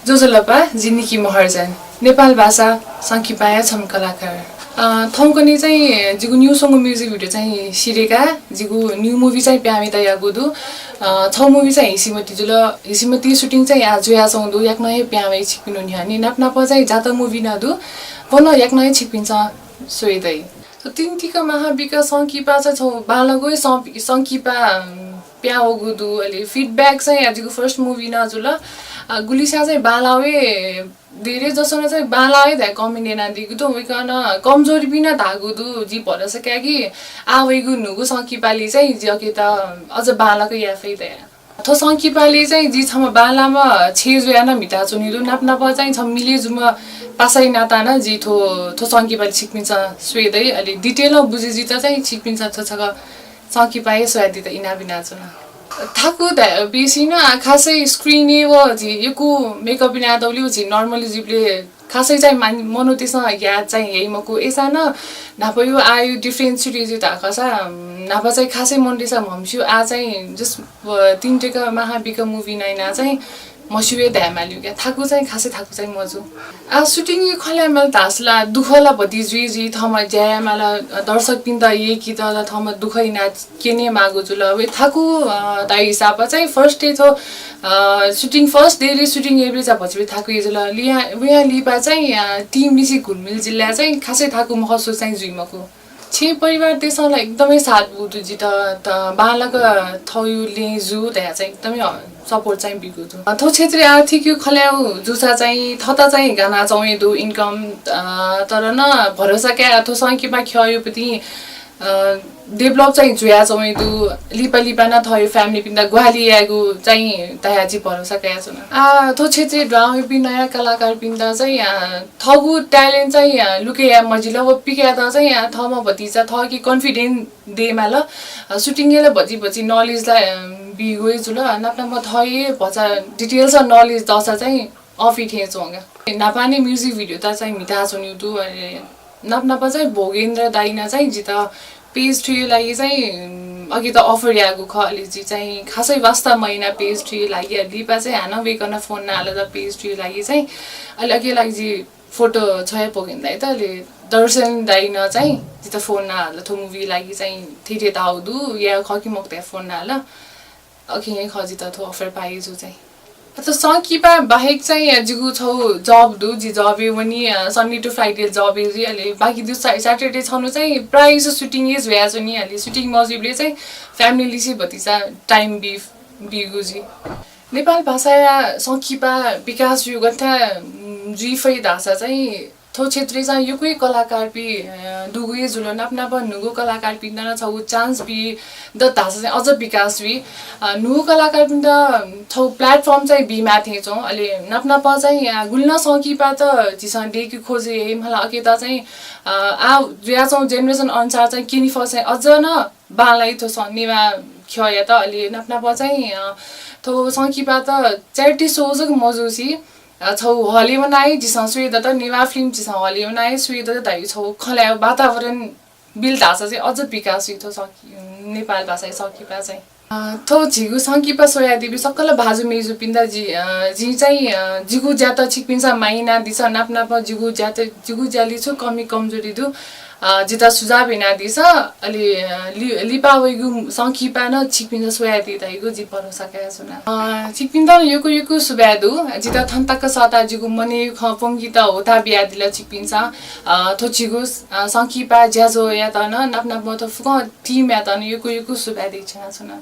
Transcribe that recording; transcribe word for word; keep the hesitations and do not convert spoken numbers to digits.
ज्वजलपा, जि निकी महर्जन, नेपाल भाषा संकिपाया छम्ह कलाकार। अ, थौंकन्हय् चाहिँ जिगु न्यू song music video चाहिँ सिधयेका, जिगु new movie चाहिँ पिहां वये तयागु दु। अ, छगू movie चाहिँ हिसिमति जुल, हिसिमति shooting चाहिँ आः जुयाच्वंगु दु, याकनं हे पिहां वइ छिकपिनि न्ह्यःने। नाप नाप चाहिँ जाता movie नं दु, व नं याकनं हे छिकपिन्सं स्वये दइ। So, तिनि तिखा महाबिका संकिपा चाहिँ छगू बांलाःगु हे सं-, संकिपा, अम, पिहां वःगु दु। अले feedback चाहिँ आः जिगु first movie नं जुल। अ, गुलिस्यां चाहिँ बांलाः हे, धेरै जसं नं चाहिँ बांलाः हे धकाः comment यानादीगु दु। वय्कलं कमजोरीपिं नं धाःगु दु। जिं भरोसा काये कि आः वइगु न्हूगु संकिपालि चाहिँ जि अकित अझ बांलाक याये फइ धकाः। थ्व संकिपालि चाहिँ जि छम्ह बांलाःम्ह छेँ जुयाः नं म्हिताच्वनी दु। नाप नाप चाहिँ छम्ह मिले जूम्ह पासाया नातां नं जि थ्व, थ्व संकिपालि छिकपिन्सं स्वये दइ। अले detail नं बुझे जुइत चाहिँ छिकपिन्सं थ्व छकः संकिपा हे स्वयादीत इनाप यानाच्वना। थाकु धायेबलय् नं आः खासै screen-य् व झी यक्व makeup यानातःबलय् व झी normally जुइबलय् खासै चाहिँ मान-, मनूतय्सं याद चाहिँ याइ मखु। अय्सां नं न्हापाया आःया difference छु जुइ धाःसा, न्हापा चाहिँ खासै मनूतय्सं म्हमस्यू, आः चाहिँ just व तिनि तिखा महाबिका movie नं यानाः चाहिँ म्हस्यू हे धायेमालीगु का। थाकु चाहिँ खासै थाकु चाहिँ मजू। आः shooting-या खँ ल्हायेमाल धाःसा ला दुःख ला भति जुइ, जुइ थःम्हं ज्या यायेमाल, अ, दर्शकपिन्त यय्केत ला थःम्हं दुःख यानाः क्यनेमाःगु जुल। व थाकु, अ, धाइ हिसाबं चाहिँ first day थ्व, अ, shooting first day-य् shooting याइबलय् चाहिँ भतिभति थाकु हे जुल। लिहां, वयां लिपा चाहिँ, अ, team-निसें घुलमिल जुइबलय् चाहिँ खासै थाकु महसुस चाहिँ जुइ मखु। छेँ परिवारतय्सं ला एकदमै साथ ब्यूगु दु जितः, त बांलाक थःगु लँय् जु धयाः चाहिँ एकदमै, अ, support चाहिँ ब्यूगु दु। अ, थ्व क्षेत्रय् आर्थिकया खँ ल्हायेगु जूसा चाहिँ थःत चाहिँ गानाच्वंगु दु income, अ, तर नं भरोसा काये थ्व संकिपा ख्यःया प्रति, अ, develop चाहिँ जुयाच्वंगु दु। लिपा लिपा नं थःगु family-पिन्त ग्वाहालि यायेगु चाहिँ धयाः जिं भरोसा कयाच्वना। आः थ्व क्षेत्रय् दुहां वइपिं नयाँ कलाकारपिन्त चाहिँ, अ, थःगु talent चाहिँ, अ, लुकय् याये मजिल, व पिकायेत चाहिँ, अ, थःम्हं भतिचा थःके confident दयेमाल। अ, shooting-य् ला भति भति knowledge ला, अ, बीगु हे जुल। नाप नाप थःके भचा details knowledge दःसा चाहिँ अःपुइ थें च्वं का। न्हापांनिसें music video-त चाहिँ म्हिताच्वनीगु दु। अले नाप नाप चाहिँ भोगेन्द्र दाइनं चाहिँ जितः page three-या लागि चाहिँ, उम्, अकित offer याःगु खः। अले जि चाहिँ खासै वास्ता मयाना page three-या लागि। अले लिपा चाहिँ हानं वय्कलं phone यानाः ला page three-या लागि चाहिँ। अले अकिया लागि जि photo छ्वया भोगेन्द्र दाइत। अले दर्शन दाइनं चाहिँ जितः phone यानाः ला थ्व movie-या लागि चाहिँ थथे धाःगु दु, याये खः कि मखु धकाः phone यानाः ला। अकिं हे खः जितः थ्व offer पाइगु चाहिँ। अ, थ्व संकिपा बाहेक चाहिँ जिगु छगू job दु, जि job-य् वनी, अ, Sunday to Friday job-य् जुइ, अले बाकी दु सा-, Saturday छन्हु चाहिँ प्रायः जसो shooting-य् जुयाच्वनी, अले shooting मजुइबलय् चाहिँ family-लिसे भतिचा time बी, बीगु जुइ। नेपाल भाषाया संकिपा विकास जुइगु गथे, उम्, जुइ फइ धाःसा चाहिँ थ्व क्षेत्रय् चाहिँ यक्व हे कलाकारपिं, अ, दुगु हे जुल। नाप नाप न्हूगु कलाकारपिन्त नं छगू chance बी दत धाःसा चाहिँ अझ विकास जुइ। अ, न्हूगु कलाकारपिन्त छगू platform चाहिँ बीमाः थें च्वं। अले नाप नाप चाहिँ, अ, गुलि नं संकिपात झीसं दयेके खोजे याइ मला अकित चाहिँ, अ, आः जुयाच्वंगु generation अनुसार चाहिँ क्यने फःसा चाहिँ अझ नं बांलाइ थ्व सं-, नेवाः ख्यःयात। अले नाप नाप चाहिँ, अ, थ्व संकिपात charity show जक मजुसे, अ, छगू hall-य् वनाः हे झीसं स्वये दत, नेवाः film झीसं hall-य् वनाः हे स्वये दत धइगु छगू खँ ल्हायेगु वातावरण बिल धाःसा चाहिँ अझ विकास जुइ थ्व संकि-, नेपाल भाषाया संकिपा चाहिँ। अ, थ्व झीगु संकिपा स्वयादीपिं सकल भाजु मय्जुपिन्त जि, अ, जिं चाहिँ, अ, जिगु ज्यात छिकपिन्सं माया यानादिसँ, नाप नाप जिगु ज्यात, जिगु ज्यालय् छु कमी कमजोरी दु, अ, जितः सुझाव यानादिसँ। अले, अ, लि-, लिपा वइगु संकिपा नं छिकपिन्सं स्वयादी धइगु जिं भरोसा कयाच्वना। अ, छिकपिन्त यक्व यक्व सुभाय् दु। जितः थन तक सःताः जिगु मनय् खँ प्वंकेत हुता बियादिल छिकपिन्सं। अ, थ्व झीगु, अ, संकिपा ज्याझ्वःयात नं नाप नाप थ्व फुक्कं team-यात नं यक्व यक्व सुभाय् देछानाच्वना।